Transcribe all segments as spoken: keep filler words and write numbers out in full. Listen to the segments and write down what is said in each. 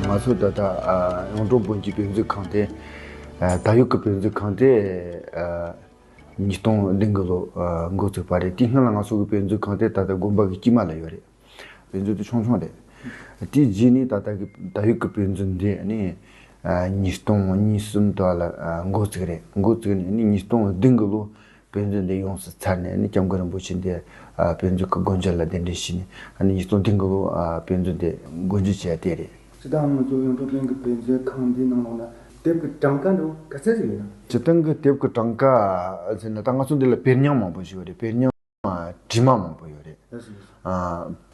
ང་ཚོ་ད་ལྟ་ཨ་གཡུང་དྲུང་བོན་གྱི་དཔེ་མཛོད་ཁང་དེ། ཨ་ད་ཡོད་ཀྱི་དཔེ་མཛོད་ཁང་དེ་ཨ་ཉིས་སྟོང་བདུན་གི་ལོ་ཨ་འགོ་བཙུགས་པ་རེད། དེའི་སྔོན་ལ་ང་ཚོ་གི་དཔེ་མཛོད་ཁང་དེ་ད་ལྟ་དགོན་པ་གི་དཀྱིལ་མ་ལ་ཡོད་རེད། དཔེ་མཛོད་དེ་ཆུང་ཆུང་རེད། དེའི་རྗེས་ནས་ད་ལྟ་གི་ད་ཡོད་ཀྱི་དཔེ་མཛོད་འདི་ནི་ཨ་ཉིས་སྟོང་གཉིས་གསུམ་དུ་ལ་ཨ་འགོ་བཙུགས་རེད། འགོ་བཙུགས་ནས་ནི་ཉིས་སྟོང་བདུན་གི་ལོ་དཔེ་མཛོད་འདི་ཡོངས་སུ་ཚར་ནས་ནི་སྐྱབས་མགོན་རིན་པོ་ཆེ་འདི་ཨ་དཔེ་མཛོད་ཀྱི་སྒོ་འབྱེད་ལ་གདན་འདྲེན་ཞུས་ནས་ཨ་ནི་ཉིས་སྟོང་བདུན་གི་ལོ་ཨ་དཔེ་མཛོད་འདི་སྒོ་འབྱེད་བྱས་དེ་རེད། སྤྱིར་བཏང་ང་ཚོ་གཡུང་དྲུང་བོན་གྱི་དཔེ་མཛོད་ཁང་འདིའི་ནང་ལོགས་ན་དེབ་ཀྱི་གྲངས་ཀ་འདྲ་བོ་ག་ཚད་ཅིག་ཡོད་ན། སྤྱིར་བཏང་གི་དེབ་ཀྱི་གྲངས་ཀ་ཟེར་ན་ད་ང་ཚོ་འདི་ལ་དཔེ་རྙིང་མང་པོ་ཞིག་ཡོད་རེད། དཔེ་རྙིང་བྲིས་མ་མང་པོ་ཡོད་རེད། ལགས་སོ། ཨ་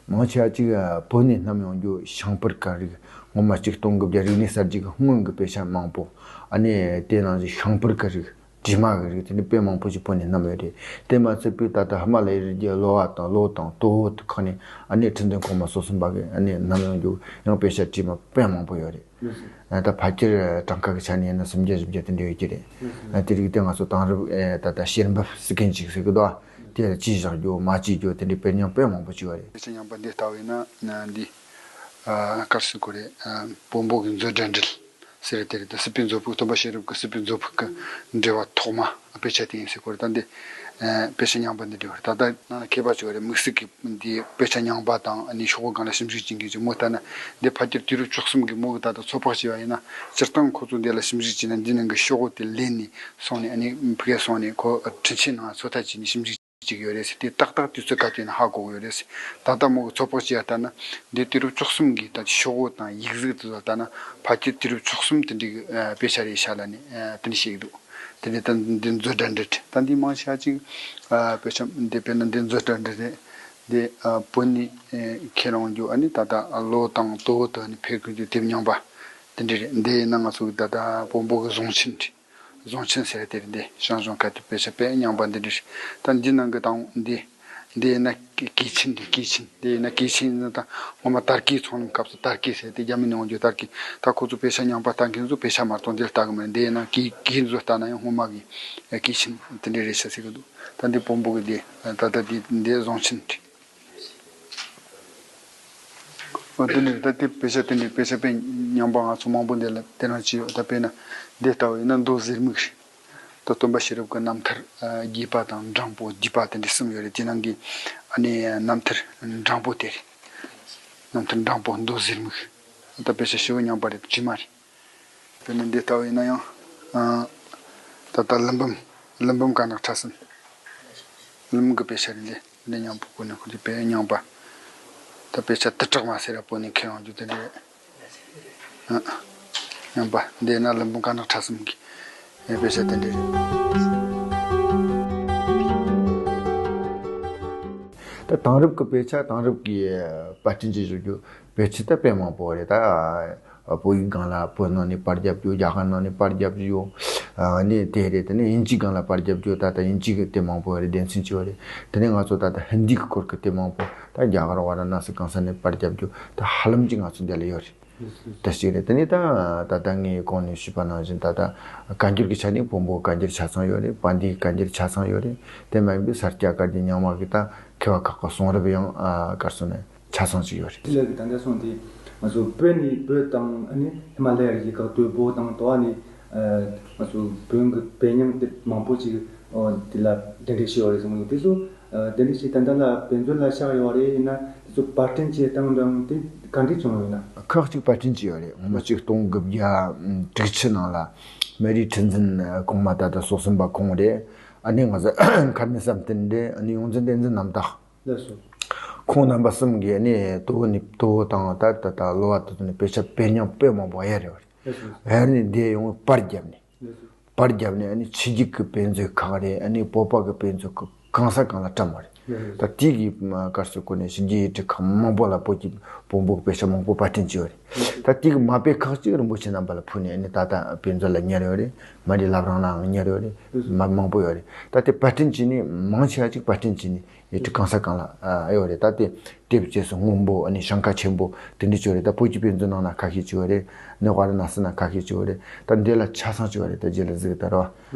མང་ཆེ་བ་ཅིག་བོད་ནས་བསྣམས་ཡོང་རྒྱུ་ཤིང་པར་ག་རིགས་སྔོན་མ་ཆིག་སྟོང་དགུ་བརྒྱ་རིག་གནས་གསར་བརྗེ་གི་སྔོན་གྱི་དཔེ་ཆ་མང་པོ། ཨ་ནི་དེ་ནང་བཞིན་ཤིང་པར་ག་རིགས་བྲིས་མ་གི་རིགས་དེ་ནི་དཔེ་མང་པོ་ཞིག་བོད་ནས་བསྣམས་ཡོད་རེད། དེ་མ་ཚད་པའི་ད་ལྟ་ཧི་མ་ལ་ཡའི་རི་རྒྱུད་གློ་བ་དང་གློ་དང་དོ་བོ་དེ་ཁག་ནས་ཨ་ནི་ཁྲི་འདོན་གོང་མ་སོ་གསུམ་པ་གི་ཨ་ནི་བསྣམས་ཡོང་རྒྱུ་ཡང་དཔེ་ཆ་བྲིས་མ་དཔེ་མང་པོ་ཡོད་རེད། ད་ཕལ་ཆེར་གྲངས་ཀ་གི་ཆ་ནས་ཡིན་ན་སུམ་བརྒྱ་བཞི་བརྒྱ་དེ་འདྲ་ཡོད་ཀྱི་རེད། དེ་རིགས་དེ་ང་ཚོ་དེང་རབས་ད་ལྟ་བཤེར་འབེབས་ཟེར་མཁན་ཅིག་ཟེར་གི་འདུག་དེ་ལ་བྲིས་བཞག་རྒྱུ་མ་བྲིས་རྒྱུ་དེ་འདྲའི་དཔེ་རྙིང་དཔེ་མང་པོ་བྲིས་པ་རེད། དཔེ་ཆ་རྙིང་པ་འདི་ལྟ་བས་ན་འདི་ག་རེ་ཟེར་དགོས་རེད། བོན་པོ་གི་མཛོད་དགྲ་འདྲེ་ཟེར་རེད། དེ་རེད། ད་སྲིད་པའི་མཛོད་ཕུགས། སྟོན་པ་ཤེས་རབ་ཀྱི་སྲིད་པའི་མཛོད་ཕུགས་ཀྱི་འགྲེལ་པ་ཐོག་མ་དཔེ་ཆ་དེ་ཡིན་ཟེར་དགོས་རེད། ད་འདི་དཔེ་ཆ་རྙིང་པ་འདི་འདྲ་བ་རེད། ད་ལྟ་ནང་ལ་མཁས་པ་ཚོ་རེད། དམིགས་བསལ་གྱི་འདི་དཔེ་ཆ་རྙིང་པ་དང་ཨ་ནི་ཤོག་གུ་སྒང་ལ་ཞིབ་འཇུག་བྱེད་མཁན་ཚོས་མོ་ལྟ་ན་འདི་ཕལ་ཆེར་དུས་རབས་བཅུ་གསུམ་གྱི་མོ་གི་ད་ལྟ་ཚོད་དཔག་བྱས་པ་ཡིན་ན། སྤྱིར་བཏང་ཁོ་ཚོ་འདི་ལ་ཞིབ་འཇུག་བྱས་ན་འདི་ནང་གི་ཤོག་གུ་དེ་ལེན་ནས་སོང་ནས་ཨ་ནི་ཕ་གིར་སོང་ནས་ཁོ་འཕྲིན་ཆས་ནང་ཚོད་ལྟ་བྱས་ནས་ཞིབ་འཇུག་བྱེད་ཀྱི་ཡོད་རེད་ཟེར། དེ་ཏག་ཏག་དུས་ཚོད་ག་དུས་ཡིན་ན་ཧ་གོ་གི་ཡོད་རེད་ཟེར། ད་ལྟ་མོ་གི་ཚོད་དཔག་བྱས་པ་ལྟར་ན་འདི་དུས་རབས་བཅུ་གསུམ་གྱི་ད་ཤོག་གུ་དང་ཡིག་གཟུགས་དེ་ཚོ་ལྟར་ན་ཕལ་ཆེར་དུས་རབས་བཅུ་གསུམ་དེ་འདྲའི་གི་དཔེ་ཆ་རེད་ཤག་ལབ་ནས་དེ་འདྲ་བཤད་ཀྱི་འདུག་དེ་ནས་ད་འདི་མཛོད་དགྲ་འདྲེ་རེད། ད་འདི་མང་ཆེ་བ་ཅིག་ཨ་དཔེ་ཆ་འདི་དཔེར་ན་འདི་མཛོད་དགྲ་འདྲེ་རེད། འདི་ཨ་བོད་ནས་ཨེ་ཁྱེར་ཡོང་རྒྱུ། ཨ་ནི་ད་ལྟ་གློ་དང་དོ་བོ་དང་ནི་ཕེབས་དགོས་རྒྱུ་དེབ་རྙིང་པ་དེ་འདྲ་རེད། འདི་ཡིན་ན་ང་ཚོ་གི་ད་ལྟ་བོན་པོ་གི་གཟུངས་ཆེན་རེད། གཟུངས་ཆེན་ཟེར་དེ་རེད། འདི་ཞང་ཞུང་བཀའ་བརྒྱུད་དཔེ་ཆ་དཔེ་རྙིང་པ་འདི་འདྲ་རེད། ད་འདི་ནང་གི་དང་འདི་འདི་ཡིན་ན་གོས་ཆེན། འདི་གོས་ཆེན། འདི་ཡིན་ན་གོས་ཆེན་ཡིན་ན་ད་སྔོན་མ་དར་གོས་ཚོང་ལམ་སྐབས་སུ་དར་གོས་ཟེར་དེ་རྒྱ་མི་ནས་འོང་རྒྱུ་དར་གོས། ད་ཁོ་ཚོ་དཔེ་ཆ་རྙིང་པ་ལྟ་མཁན་ཚོ་དཔེ་ཆ་མ་གཏོགས་འདི་ལ་ལྟ་གི་མ་རེད། འདི་ཡིན་ན་གོས་གོས་ཚོ་ལྟ་ན་ཡང་སྔོན་མ་གི་གོས་ཆེན་དེ་འདྲ་རེད་ཤག་ཟེར་གི་འདུག་ད་འདི་བོན་པོ་གི་འདི་ད་ལྟ་འདི་འདི་གཟུངས་ཆེན་རེད། འོ་དེ་ནས་ད་དེ་དཔེ་ཆ་དེ་འདྲའི་དཔེ་ཆ་དཔེ་རྙིང་པ་ང་ཚོ་མང་པོ་འདི་ལ་དེ་རང་བྱས་ཡོད། ད་དཔེར་ན་འདི་ལྟ་བུ་ཡིན་ན་མདོ་ཟེར་མིག་རེད། ད་སྟོན་པ་ཤེས་རབ་ཀྱི་རྣམ་ཐར་རྒྱས་པ་དང་འགྲེང་པོ་བསྡུས་པ་དེ་འདྲ་གསུམ་ཡོད་རེད། དེ་ནང་གི་ཨ་ནི་རྣམ་ཐར་འགྲེང་པོ་དེ་རེད། རྣམ་ཐར་འགྲེང་པོ་མདོ་ཟེར་མིག་ད་དཔེ་ཆ་ཞེ་པོ་རྙིང་པ་རེད། བྲིས་མ་རེད། དཔེར་ན་འདི་ལྟ་བུ་ཡིན་ན་ཡང་ཨ་ད་ལྟ་ཀླུ་འབུམ། ཀླུ་འབུམ་དཀར་ནག་ཁྲ་གསུམ། ཀླུ་འབུམ་གྱི་དཔེ་ཆ་རེད། འདི་འདི་རྙིང་པ་ཀུན་ནས་ཁོ་འདི་དཔེ་རྙིང་པ། ད་དཔེ་ཆ་དུ་དྲག་མ་ཟེར་ར་བོད་ནས་ཁྱེར་ཡོང་རྒྱུ་དེ་འདྲ་རེད། ཨ་རྙིང་པ་འདི་ན་ཀླུ་འབུམ་དཀར་ནག་ཁྲ་གསུམ་གྱི་དཔེ་ཆ་དེ་འདྲ་རེད། ད་དེང་རབས་ཀྱི་དཔེ་ཆ། དེང་རབས་ཀྱི་པར་སྐྲུན་བྱེད་བཞིན་རྒྱུ་དཔེ་ཆ་ད་དཔེ་མང་པོ་རེད། ད་བོད་ཡིག་སྒང་ལ་བོད་ནང་ནས་པར་བརྒྱབ་རྒྱུ། རྒྱ་གར་ནང་ནས་པར་བརྒྱབ་རྒྱུ་ཡོད། ཨ་ནི་དེ་རེད། དེ་ནས་དབྱིན་ཇིའི་སྒང་ལ་པར་བརྒྱབ་རྒྱུ། ད་ལྟ་དབྱིན་ཇི་གི་དེབ་མང་པོ་རེད། སྡེ་ཚན་བྱས་པ་རེད། དེ་ནས་ང་ཚོ་ད་ལྟ་ཧིན་དི་གི་སྐོར་གྱི་དེབ་མང་པོ། ད་རྒྱ་གར་ཝཱ་ར་ཎ་སི་གང་ས་ནས་པར་བརྒྱབ་རྒྱུ་ད་ཧ་ལམ་ཅིག་ང་ཚོ་འདི་ལ་ཡོད་རེད། དེ་ཞིག་རེད། དེ་ནས་ད་ད་ལྟ་ངས་གོང་ནས་ཞུས་པ་ནང་བཞིན་ད་ལྟ་བཀའ་འགྱུར་གྱི་ཆ་ནས་བོན་པོ་བཀའ་འགྱུར་ཆ་ཚང་ཡོད་རེད། པཎྜི་ཏའི་བཀའ་འགྱུར་ཆ་ཚང་ཡོད་རེད། དེ་མ་ཡིན་པའི་ས་སྐྱ་བཀའ་བརྒྱུད་རྙིང་མ་གི་ད་མཁས་པ་ཁག་གི་གསུང་རབ་ཡང་ཨ་གར་སོང་ནས་ཆ་ཚང་ཅིག་ཡོད་རེད། དེ་ལས་ཀྱི་ད་ལྟ་སོང་དེ་ང་ཚོ་བོད་ནས། བོད་དང་ཨ་ནི་ཧི་མ་ལ་ཡ་རི་རྒྱལ་ཁག་དོལ་པོ་དང་དོ་ཨ་ནི་ང་ཚོ་བོན་གྱི་དཔེ་རྙིང་དེ་མང་པོ་ཅིག་དེ་ལ་གདན་འདྲེན་ཞུས་པ་རེད་གསུངས་འདུག་དེ་ཚོ་གདན་འདྲེན་ཞུས་ད་ལྟ་ལ་དཔེ་མཛོད་ལ་བཞག་ཡོད་རེད། ཡིན་ན་དེ་ཚོ་པར་སྐྲུན་བྱེད་སྟངས་དང་དེ་ག་འདྲས་བྱུང་ཡོད་ན། ཁག་ཅིག་པར་སྐྲུན་བྱས་ཡོད་རེད། སྔོན་མ་ཆིག་སྟོང་དགུ་བརྒྱ་དྲུག་ཅུ་ནང་ལ་སྨན་རིའི་ཁྲི་འཛིན་གོང་མ་ད་ལྟ་སོ་གསུམ་པ་ཁོང་རེད། ཨ་ནི་ང་ཚོ་མཁར་རྨེའུ་བསམ་གཏན་རེད། ཨ་ནི་ཡོངས་འཛིན་བསྟན་འཛིན་རྣམ་དག་ལགས་སོ། ཁོང་རྣམ་པ་གསུམ་གྱིས་ནི་དོ་བོ་ནི་དོ་བོ་དང་ད་ད་ད་གློ་བ་དེ་ཚོ་ནི་དཔེ་ཆ་དཔེ་རྙིང་དཔེ་མང་པོ་གཡར་ཡོད་རེད། ལགས་སོ། གཡར་ནས་འདི་ཡོང་པར་བརྒྱབ་ནས། ལགས་སོ། པར་བརྒྱབ་ནས་ཨ་ནི་ཕྱི་རྒྱལ་གྱི་དཔེ་མཛོད་ཁག་རེད། ཨ་ནི་བོད་པ་གི་དཔེ་མཛོད་ཁག་གང་ས་གང་ལ་བཀྲམ་པ་རེད། ལགས་སོ། ད་དེ་གི་སྐབས་སུ་གོ་ནས་ཕྱི་རྒྱལ་ཡུལ་གྲུ་ཁག་མང་པོ་ལ་བོད་ཀྱི་བོན་པོ་གི་དཔེ་ཆ་མང་པོ་པར་སྐྲུན་བྱས་ཡོད་རེད། ལགས་སོ། ད་དེ་གི་མ་དཔེ་ཁག་ཅིག་རིན་པོ་ཆེ་རྣམ་པ་ལ་ཕུལ་ནས་ཨ་ནི་ད་ལྟ་དཔེ་མཛོད་ལ་ཉར་ཡོད་རེད། སྨན་རིའི་བླ་བྲང་ལའང་ཉར་ཡོད་རེད། ལགས་སོ། མ་མང་པོ་ཡོད་རེད། ད་དེ་པར་སྐྲུན་བྱས་ནས་མང་ཆེ་བ་ཅིག་པར་སྐྲུན་བྱས་ནས། ཡུལ་གྲུ་གང་ས་གང་ལ་ཨ་ཡོད་རེད། ད་དེ་དེབ་རྗེས་སུ་སྔོན་པོ། ཨ་ནི་ཞིང་ཁ་ཆེན་པོ་དེ་འདྲ་ཅིག་ཡོད་རེད། ད་བོད་ཀྱི་དཔེ་མཛོད་ནང་ན་ཁ་ཤས་ཅིག་ཡོད་རེད། ནི་ཝཱ་ར་ཎ་སི་ན་ཁ་ཤས་ཅིག་ཡོད་རེད། ད་འདི་ལ་ཆ་ཚང་ཅིག་ཡོད་རེད། ད་རྗེས་ལ་གཟིགས་དང་ར་བ།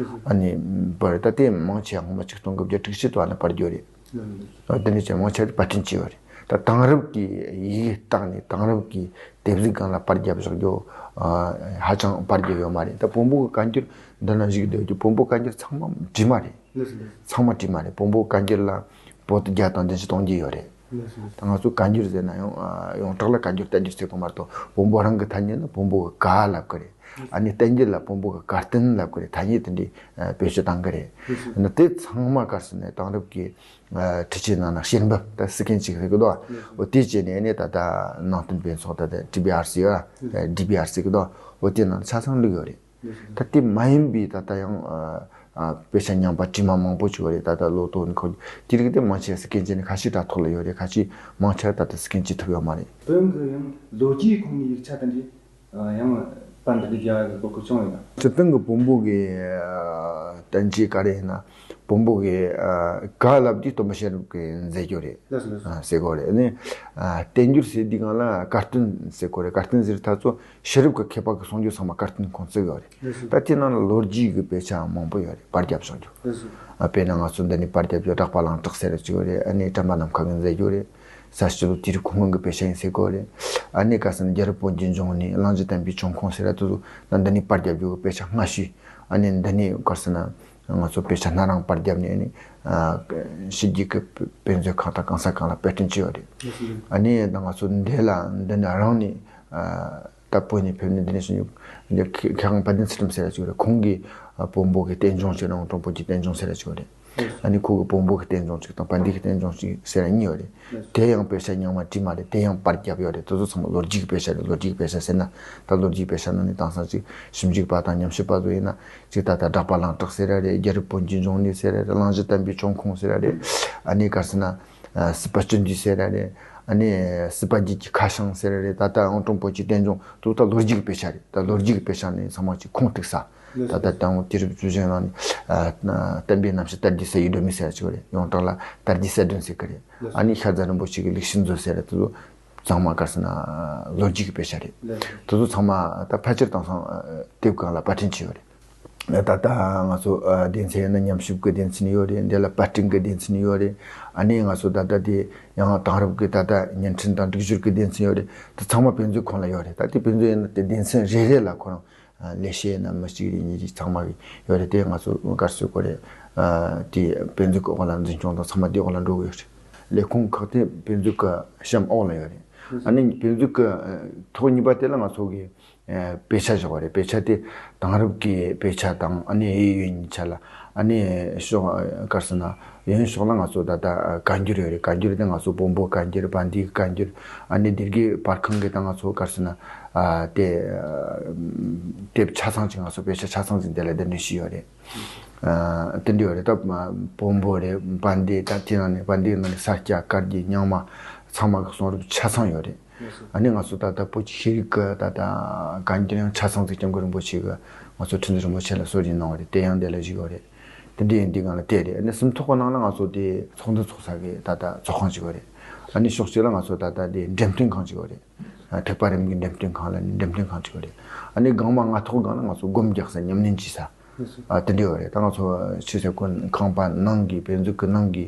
ཨ་ནི་པར་ད་དེ་མང་ཆེ་བ་སྔོན་མ་ཆིག་སྟོང་དགུ་བརྒྱ་དྲུག་ཅུ་དུ་ཨ་ནི་པར་བརྒྱབ་རེད། ཨ་དེ་འདྲ་ཅིག་མང་ཆེ་བ་པར་སྐྲུན་བྱས་ཡོད་རེད། ད་དེང་རབས་ཀྱི་ཡི་གེ་བཏགས་ནས་དེང་རབས་ཀྱི་དེབ་གཟུགས་སྒང་ལ་པར་བརྒྱབ་བཞག་རྒྱུ་ཨ་ཧ་ཅང་པར་བརྒྱབ་ཡོད་མ་རེད། ད་བོན་པོ་གི་བཀའ་འགྱུར་འདི་ན་བཞུགས་སྡོད་རྒྱུ་བོན་པོ་བཀའ་འགྱུར་ཚང་མ་བྲིས་མ་རེད། ལགས་སོ་ལགས་སོ། ཚང་མ་བྲིས་མ་རེད། བོན་པོ་བཀའ་འགྱུར་ལ་པོ་ཏི་བརྒྱ་དང་བདུན་ཅུ་དོན་བརྒྱད་ཡོད་རེད། ལགས་སོ་ལགས་སོ། ད་ང་ཚོ་བཀའ་འགྱུར་ཟེར་ན་ཡང་ཨ་ཡོངས་གྲགས་ལ་བཀའ་འགྱུར་བསྟན་འགྱུར་ཟེར་གོ་མ་གཏོགས་བོན་པོ་རང་གི་ཐ་སྙད་ནི་བོན་པོ་གི་བཀའ་ལབ་གི་རེད། ཨ་ནི་བསྟན་འགྱུར་ལ་བོན་པོ་གི་བཀའ་བསྟན་ལབ་གི་རེད། ཐ་སྙད་དེ་འདྲའི་ཨ་བེད་སྤྱོད་བཏང་གི་རེད། ལགས་སོ། ཨ་ནི་དེ་ཚང་མ་ག་རེ་ཟེར་ན་དེང་རབས་ཀྱི་ཨ་འཕྲུལ་ཆས་ནང་ན་བཤེར་འབེབས་ད་སི་ཀེན་ཅིག་ཟེར་གི་འདུག་འོ་དེ་བྱས་ནས་ནི་ད་ལྟ་ནང་བསྟན་དཔེ་ཚོགས་ད་ལྟ་ཊི་བི་ཨར་སི་ཡ་ཌི་བི་ཨར་སི་གི་འདུག་འོ་དེ་ནང་ཆ་ཚང་བླུགས་ཡོད་རེད། ད་དེ་མ་ཡིན་པའི་ད་ལྟ་ཡང་ཨ་ཨ་དཔེ་ཆ་ཉམས་པ་བྲིས་མ་མང་པོ་བྱུང་བ་རེད། ད་ལྟ་ལོ་ཐོ་ནི་ཁོ་དེ་རིགས་དེ་མང་ཆེ་སི་ཀེན་བྱས་ནས་ཁ་ཤས་དྲ་ཐོག་ལ་ཡོད་རེད། ཁ་ཤས་མང་ཆེ་བ་ད་ལྟ་སི་ཀེན་བྱེད་ཐུབ་ཡོད་མ་རེད། བོན་གྱི་ཡང་ལོ་རྒྱུས་ཁོངས་ནས་ཡིག་ཆ་དེ་འདྲའི་ཨ་ཡང་པར་འདི་འདྲ་རྒྱག་གི་གོ་སྐབས་བྱུང་ཡོད་ན། སྤྱིར་བཏང་གི་བོན་པོ་གི་ཨ་བསྟན་བཅོས་ག་རེ་ཡིན་ན་བོན་པོ་གི་ཨ་བཀའ་ལབ་དུས་སྟོན་པ་བཤད་རབས་ཀྱི་མཛད་སྒོ་རེད། ལགས་སོ་ལགས་སོ། ཨ་ཟེར་གོ་རེད། ཨ་ནི་ཨ་བསྟན་འགྱུར་ཟེར་དུས་སྒང་ལ་བཀའ་བསྟན་ཟེར་གོ་རེད། བཀའ་བསྟན་ཟེར་ད་ཚོ་ཤེས་རབ་ཀྱི་མཁས་པ་གི་གསུང་རྒྱུན་ཚང་མ་བཀའ་བསྟན་ཁོངས་གཏོགས་ཡོད་རེད། ལགས་སོ། ད་དེ་ནང་ལ་ལོ་རྒྱུས་ཀྱི་དཔེ་ཆ་མང་པོ་ཡོད་རེད། པར་བརྒྱབ་སོང་རྒྱུ། ལགས་སོ། ཨ་དཔེར་ན་ང་ཚོ་འདི་ནས་པར་བརྒྱབ་རྒྱུ་གྲགས་པ་གླིང་གྲགས་ཟེར་ར་ཅིག་ཡོད་རེད། ཨ་ནི་བཀྲམ་པ་ནམ་མཁའ་གི་མཛད་སྒོ་རེད། ས་སྤྱི་ལོ་དུས་རབས་གོང་གི་དཔེ་ཆ་ཡིན་ཟེར་གོ་རེད། ཨ་ནི་ག་ཟེར་ན་རྒྱལ་རབས་བོན་གྱི་འབྱུང་གནས། གླང་རྗེ་བསྟན་པའི་འབྱུང་ཁུངས་ཟེར་ར་དེ་ཚོ་ད་འདི་ནས་པར་བརྒྱབ་རྒྱུ་གི་དཔེ་ཆ་སྔ་ཤོས། ཨ་ནི་འདི་ནས་ག་ཟེར་ན་ང་ཚོ་དཔེ་ཆ་སྣ་རང་པར་བརྒྱབ་ནས་ཨ་ནི་ཨ་ཕྱི་རྒྱལ་གྱི་དཔེ་མཛོད་ཁང་དང་གང་ས་གང་ལ་པར་སྐྲུན་བྱས་ཡོད་རེད། ཨ་ནི་ད་ང་ཚོ་འདི་ལ་འདི་ནས་རང་ནས་ཨ་ད་བོད་ནས་ཕེབས་ནས་འདི་ནས་སུ་ཉོ་ཁ་ཁ་ཁང་དཔལ་ལྡན་ཚུལ་ཁྲིམས་ཟེར་ར་ཅིག་ཡོད་རེད། ཁོང་གིས་ཨ་བོན་པོ་གི་རྟེན་འབྱུང་ཅིག་རང་དྲང་བོན་གྱི་རྟེན་འབྱུང་ཟེར་ར་ཅིག་ཡོད་རེད། ཨ་ནི་ཁོ་གི་བོན་པོ་གི་རྟེན་འབྱུང་གཅིག་དང་བན་དེ་གི་རྟེན་འབྱུང་གཅིག་ཟེར་ཡ་གཉིས་ཡོད་རེད། དེ་ཡང་དཔེ་ཆ་རྙིང་མ་བྲིས་མ་རེད། དེ་ཡང་པར་བརྒྱབ་ཡོད་རེད། དེ་ཚོ་ཚང་མ་ལོ་རྒྱུས་ཀྱི་དཔེ་ཆ་རེད། ལོ་རྒྱུས་ཀྱི་དཔེ་ཆ་ཟེར་ན་ད་ལོ་རྒྱུས་ཀྱི་དཔེ་ཆ་ནང་ནས་དེང་སང་ཅིག་ཞིབ་འཇུག་པ་དང་ཉམས་ཞིབ་པ་ཚོ་ཡིན་ན་ཅིག་ད་ལྟ་གྲགས་པ་གླིང་གྲགས་ཟེར་ཡ་རེད། རྒྱལ་རབས་བོན་གྱི་འབྱུང་གནས་ཟེར་ཡ་རེད། གླང་རྗེ་བསྟན་པའི་འབྱུང་ཁུངས་ཟེར་ཡ་རེད། ཨ་ནི་ག་རེ་ཟེར་ན་ཨ་སྲིད་པ་སྤྱི་འདུས་ཟེར་ཡ་རེད། ཨ་ནི་སྲིད་པ་རྒྱུད་ཀྱི་ཁ་བྱང་ཟེར་ཡ་རེད། ད་ལྟ་ཨང་ཀྲོང་བོན་གྱི་རྟེན་འབྱུང་དེ་ཚོ་ད་ལོ་རྒྱུས་ཀྱི་དཔེ་ཆ་རེད། ད་ལོ་རྒྱུས་ཀྱི་དཔེ་ཆ་ནས་ཚང་མ་ཅིག་ཁུངས་གཏུགས་ས། ད་ལྟ་དང་པོ་དུས་རབས་བཅུ་བཞི་ནང་ནས་ཨ་བསྟན་པའི་རྣམ་བཤད་དར་རྒྱས་གསལ་བའི་སྒྲོན་མེ་ཟེར་ཡ་ཅིག་ཡོད་རེད། ཡོངས་གྲགས་ལ་དར་རྒྱས་གསལ་སྒྲོན་ཟེར་གི་རེད། ཨ་ནི་ཤར་རྫ་རིན་པོ་ཆེ་གི་ལེགས་བཤད་མཛོད་ཟེར་ཡ་དེ་ཚོ་ཚང་མ་ག་རེ་ཟེར་ན་ལོ་རྒྱུས་ཀྱི་དཔེ་ཆ་རེད། དེ་ཚོ་ཚང་མ་ད་ཕལ་ཆེར་དེང་སང་དེབ་སྒང་ལ་པར་སྐྲུན་བྱས་ཡོད་རེད། ད་ལྟ་ང་ཚོ་ཨ་སྡེ་ཚན་ཡིན་ན་ཉམས་ཞིབ་ཀྱི་སྡེ་ཚན་ཡོད་རེད། འདི་ལ་པར་སྐྲུན་གྱི་སྡེ་ཚན་ཡོད་རེད། ཨ་ནི་ང་ཚོ་ད་ལྟ་དེ་ཡང་དེང་རབས་ཀྱི་ད་ལྟ་བརྙན་འཕྲིན་དང་སྒྲིག་སྦྱོར་གྱི་སྡེ་ཚན་ཡོད་རེད། དེ་ཚང་མ་དཔེ་མཛོད་ཁང་ལ་ཡོད་རེད། ད་དེ་དཔེ་མཛོད་ཡིན་ན་དེ་སྡེ་ཚན་རེ་རེ་ལ་ཁོ་རང་ཨ་ལས་བྱེད་ཡིན་ན་མི་གཅིག་རེ་གཉིས་རེ་ཚང་མ་གི་ཡོད་རེད། དེ་ང་ཚོ་ག་རེ་ཟེར་དགོས་རེད། ཨ་དེ་དཔེ་མཛོད་ཀྱི་འོག་ལ་འཛིན་སྐྱོང་དང་ཚང་མ་དེའི་འོག་ལ་འགྲོ་གི་ཡོད་རེད། ལས་ཁུངས་ཁག་དེ་དཔེ་མཛོད་ཀྱི་གཤམ་འོག་ལ་ཡོད་རེད། ཨ་ནི་དཔེ་མཛོད་ཀྱི་ཨ་ཐོག་གཉིས་པ་དེ་ལ་ང་ཚོ་གི་ཨ་དཔེ་ཆ་བཞག་པ་རེད། དཔེ་ཆ་དེ་དེང་རབས་ཀྱི་དཔེ་ཆ་དང་ཨ་ནི་གཡས་གཡོན་གཉིས་ཆ་ལ་ཨ་ནི་ཕྱོགས་ག་རེ་ཟེར་ན་གཡོན་ཕྱོགས་ལ་ང་ཚོ་ད་ལྟ་བཀའ་འགྱུར་ཡོད་རེད། བཀའ་འགྱུར་དེ་ང་ཚོ་བོན་པོ་བཀའ་འགྱུར། བན་དེའི་བཀའ་འགྱུར། ཨ་ནི་སྡེ་དགེ་པར་ཁང་གི་ད་ང་ཚོ་ག་རེ་ཟེར་ན་ཨ་དེ་ཨ་དེབ་ཆ་ཚང་ཅིག་ང་ཚོ་དཔེ་ཆ་ཆ་ཚང་ཅིག་དེ་ལ་གདན་འདྲེན་ཞུས་ཡོད་རེད། ཨ་དེ་འདྲ་ཡོད་རེད། ད་བོན་པོ་རེད། བན་དེ་ད་དེ་ནང་ནས་བན་དེའི་ནང་ནས་ས་སྐྱ་བཀའ་བརྒྱུད་རྙིང་མ་ཚང་མ་གི་གསུང་རབ་ཆ་ཚང་ཡོད་རེད། ཨ་ནི་ང་ཚོ་ད་ལྟ་བོད་ཀྱི་ཤེས་རིག་གི་ད་ལྟ་བཀའ་འགྱུར་ཡང་ཆ་ཚང་ཅིག་སྐྱབས་མགོན་རིན་པོ་ཆེ་གི་ང་ཚོ་ཁྲི་འཛིན་རིན་པོ་ཆེ་ལ་གསོལ་རས་གནང་བ་རེད། དེ་ཡང་དེ་ལ་བཞུགས་ཡོད་རེད། དེ་འདྲ་ཡིན་དུས་སྒང་ལ་དེ་རེད། ཨ་ནི་སུམ་ཐོག་གི་ནང་ལ་ང་ཚོ་དེ་ཚོགས་འདུ་ཚོགས་ས་གི་ད་ལྟ་ཚོགས་ཁང་ཅིག་ཡོད་རེད། ཨ་ནི་ཕྱོགས་གཅིག་ལ་ང་ཚོ་ད་ལྟ་དེ་འགྲེམས་སྟོན་ཁང་ཅིག་ཡོད་རེད། ཨ་ཐེག་པ་རིམ་གྱི་འགྲེམས་སྟོན་ཁང་ལ་ནི་འགྲེམས་སྟོན་ཁང་ཅིག་ཡོད་རེད། ཨ་ནི་སྒང་མ་ལྔ་ཐོག་སྒང་ལ་ང་ཚོ་སྒོམ་རྒྱག་ས་ཉམས་ལེན་བྱེད་ས་ཨ་དེ་འདྲ་ཡོད་རེད། ད་ང་ཚོ་ཆོས་ཟེར་ཁང་པ་ནང་གི་དཔེ་མཛོད་ཀྱི་ནང་གི་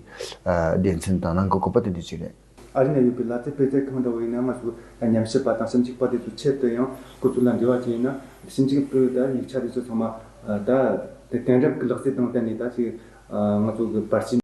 ཨ་སྡེ་ཚན་དང་ནང་གི་བཀོད་པ་དེ་འདྲ་ཅིག་རེད། ཨ་རི་ན་ཡོད་པའི་ལ་རྩེ་དཔེ་མཛོད་ཁང་འདྲ་བོ་ཡིན་ན་ང་ཚོ་ད་ཉམས་ཞིབ་པ་དང་ཞིབ་འཇུག་པ་དེ་ཚོའི་ཆེད་དུ་ཡང་ཁོ་ཚོ་ལ་འབྲེལ་བ་བྱས་ན་ཞིབ་འཇུག་པའི་ད་ཡིག་ཆ་དེ་ཚོ་ཚང་མ་ད་དེང་རབས་ཀྱི་ལག་རྩལ་དང་བསྟུན་ནས་ད་ཅིག་ང་ཚོ་གི་པར་ཆས་